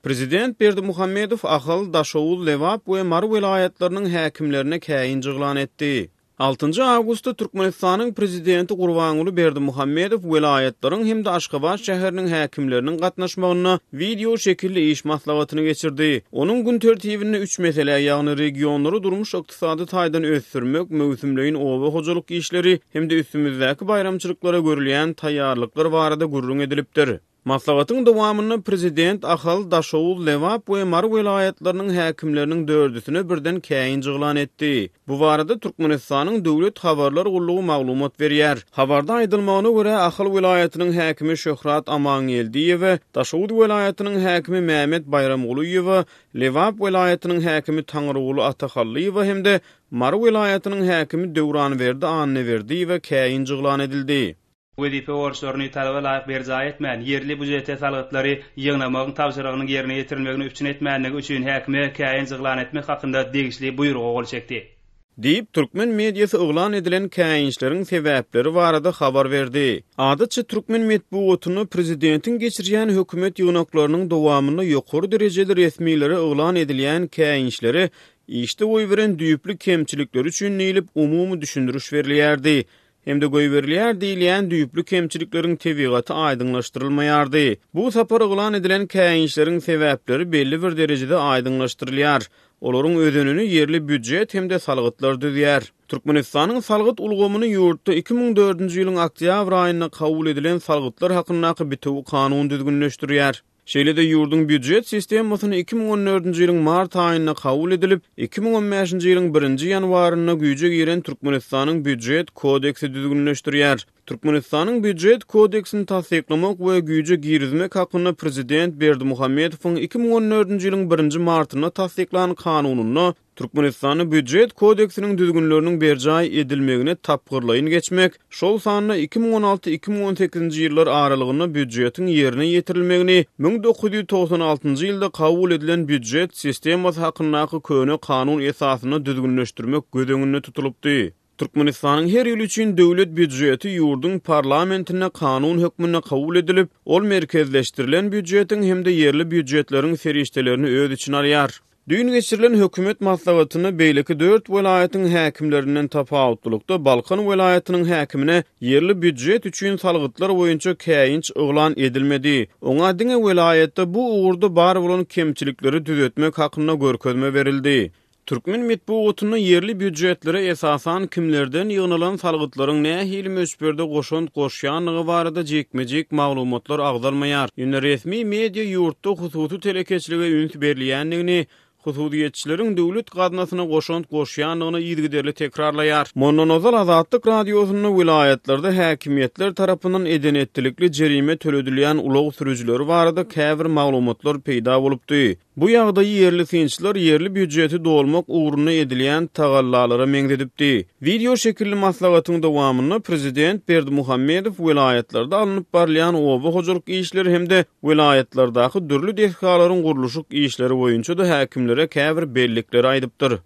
Prezident Berdimuhamedow Ahal, Daşoguz, Lebap we Mary welaýatlarynyň häkimlerine käýinç yglan etdi. Altynjy awgustda Türkmenistanyň Prezidenti Gurbanguly Berdimuhamedow welaýatlaryň hem-de Aşgabat şäheriniň häkimleriniň gatnaşmagynda wideo şekilli iş maslahatyny geçirdi. Onuň gün tertibinde üç mesele, ýagny regionlary durmuş-ykdysady taýdan ösdürmek, möwsümleýin oba hojalyk işleri hem-de üstümizdäki baýramçylyklara görülýän taýýarlyklar barada gürrüň edilipdir. Maslahatyň dowamynda prezident Ahal, Daşoguz, Lebap we Mary welaýatlarynyň häkimleriniň dördüsine birden käýinç yglan etdi. Bu barada Türkmenistanyň Döwlet habarlar gullugy maglumat berýär. Habarda aýdylmagyna görä, Ahal welaýatynyň häkimi Şöhrat Amangeldiýewe, Daşoguz welaýatynyň häkimi Mämmet Baýramgulyýewe, Lebap welaýatynyň häkimi Taňryguly Atahallyýewe hem-de Mary welaýatynyň häkimi Döwranberdi Annaberdiýewe käýinç yglan edildi. Wezipe borçlaryny talaba laýyk berjaý etmän, ýerli býujete salgytlary ýygnamagyň tabşyrygynyň ýerine ýetirilmegini üpjün etmänligi üçin häkime käýinç yglan etmek hakynda degişli buýruga gol çekdi. Diýip, türkmen mediasy yglan edilen käýinçleriň sebäpleri barada habar berdi. Adatça, türkmen metbugatynda prezidentiň geçirýän hökümet ýygnaklarynyň dowamynda ýokary derejeli resmilere yglan edilýän käýinçlere işde goýberen düýpli kemçilikleri üçin diýlip, umumy düşündiriş berilýärdi. Hem-de goýberilýär diýilýän düýpli kemçilikleriň tebigaty aýdyňlaşdyrylmaýardy. Bu sapar yglan edilen käýinçleriň sebäpleri belli bir derejede aýdyňlaşdyrylýar. Olaryň özenini ýerli býujet hem-de salgytlar düzýär. Türkmenistanyň salgyt ulgamyny ýurtda 2004-nji ýylyň oktýabr aýynda kabul edilen Salgytlar hakyndaky bitewi kanun düzgünleşdirýär. Şeýle-de ýurduň býujet sistemasyny 2014-nji ýylyň mart aýynda kabul edilip, 2015-nji ýylyň birinji ýanwarynda güýje giren Türkmenistanyň Býujet kodeksi düzgünleşdirýär. Türkmenistanyň Býujet kodeksini tassyklamak we güýje girizmek hakynda Prezident Berdimuhamedowyň 2014-nji ýylyň birinji martynda tassyklan Kanunynda Türkmenistanda Býujet kodeksiniň düzgünleriniň berjaý edilmegine tapgyrlaýyn geçmek, şol sanda 2016, 2018-nji ýyllar aralygynda býujetiň ýerine ýetirilmegini 1996-njy ýylda kabul edilen býujet sistemasy hakyndaky köne kanun esasynda düzgünleşdirmek göz öňünde tutulypdy. Türkmenistanyň her ýyl üçin döwlet býujeti ýurduň parlamentinde kanun hökmünde kabul edilip, ol merkezleşdirilen býujetiň hem-de ýerli býujetleriň serişdelerini öz içine alýar. Düýn geçirilen hökümet maslahatynda beýleki dört welaýatyň häkimlerinden tapawutlylykda Balkan welaýatynyň häkimine ýerli býujet üçin salgytlar boýunça käýinç yglan edilmedi. Oňa diňe welaýatda bu ugurda bar bolan kemçilikleri düzetmek hakynda görkezme berildi. Türkmen metbugatynda ýerli býujetlere esasan kimlerden ýygnalan salgytlaryň nähili möçberde goşant goşýandygy barada jikme-jik maglumatlar agzalmaýar. Ýöne resmi media ýurtda hususy telekeçilige üns berilýändigini, hususyýetçileriň döwlet gaznasyna goşant goşýandygyny yzygiderli tekrarlaýar. Mundan ozal Azatlyk Radiosynda welaýatlarda häkimiýetler tarapyndan eden-etdilikli jerime töledilýän ulag sürüjileri barada käbir maglumatlar peýda bolupdy. Bu ýagdaýy ýerli synçylar ýerli býujeti dolmak ugrunda edilýän tagallalara meňzedipdi. Wideo şekilli maslahatyň dowamynda prezident Berdimuhamedow welaýatlarda alnyp barylýan oba hojalyk işleri hem-de welaýatlardaky dürli desgalaryň gurluşyk işleri boýunça-da häkimlere käbir bellikleri aýdypdyr.